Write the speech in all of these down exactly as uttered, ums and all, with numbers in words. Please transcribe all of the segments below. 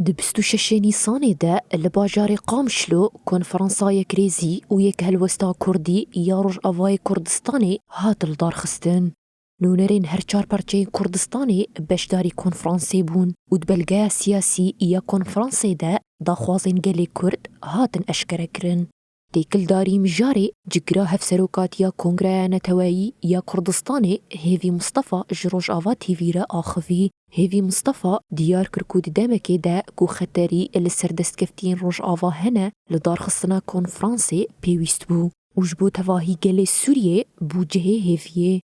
Di bîst û şeşê Nîsanê de li bajarê Qamişlo konferansa yekrêzî û yekhelwesta Kurdî ya Rojavayê Kurdistanê hat lidarxistin. Nûnerên her çar parçeyên Kurdistanê beşdarî konferansê bûn û di belgeya siyasî ya konferansê de daxwazên gelê Kurd hatin eşkerekirin. Têkildarî mijarê cigira Hevserokatiya Kongreya Neteweyî ya Kurdistanê Hêvî Mistefa ji Rojava T V re axivî. Hêvî Mistefa diyar kir ku di demekê de ku xeterî li ser destkeftiyên Rojava hene, lidarxistina konferansê pêwîst bû û ji bo tevahî gelê Sûriyê bû cihê hêviyê.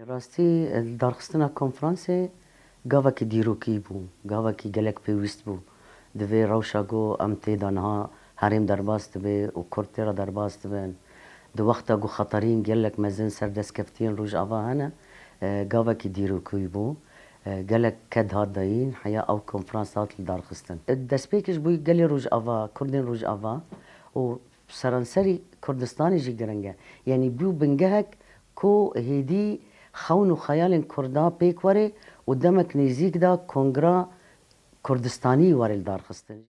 Rastî, lidarxistina konferansê gavekî dîrokî bû, gavekî gelek pêwîst bû. Di vê rewşa ku em tê de niha herêm derbas dibe û Kurd tê re derbas dibin, di wexta ku xeterîn gelek mezin ser destkeftiyên Rojava hene, e, gavekî dîrokî bû. E, gelek ked hat dayîn, heya ew konferans hat lidarxistin. E, destpêkê ji bo gelê Rojava, Kurdên Rojava û seranserî Kurdistanê jî giring e. Yanî bû bingehek ku hêdî xewn û xeyalên Kurda pêk were û demek nêzîk de Kongra Kurdistanî were lidarxistin.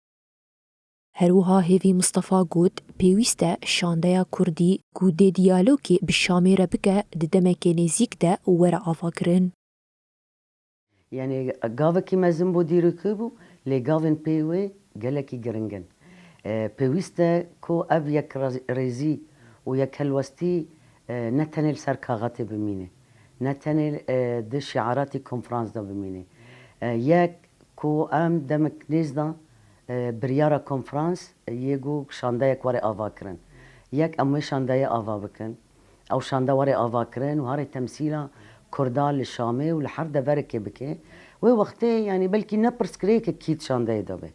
Her wiha Hêvî Mistefa got, pêwîst e şandeya Kurdî ku dê diyalogê bi Şamê re bike, di demekê nêzîk de were avakirin. Yanî gavekî mezin bû, dîrokî bû, lê gavên pê wê gelekî giring in. E, pêwîst e ku ev yekrêzî û yekhelwestî, e, ne tenê li ser kaxetê bimîne, ne tenê, e, di şiaratî konferans de bimîne. E, yek ku em demek nêz de, e, biryara konferans, e, yê ku şandeyek were avakirin. Yek em wê şandeyê ava bikin. Ew şande were avakirin û harê temsîla Kurda li Şamê û li her deverekê bike. Wê wextê, yanî belkî ne pirsgirêkek kî di şandeyê de be.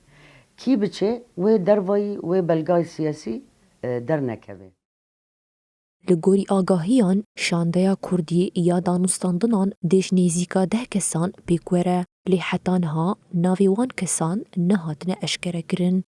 Kî biçe, wê dervayî wê belgayê siyasî, e, dernekeve. Li gorî agahiyan, şandeya Kurdî ya danûstandinan dê ji nêzîka deh kesan pêk were, lê heta niha navê wan kesan nehatine eşkerekirin.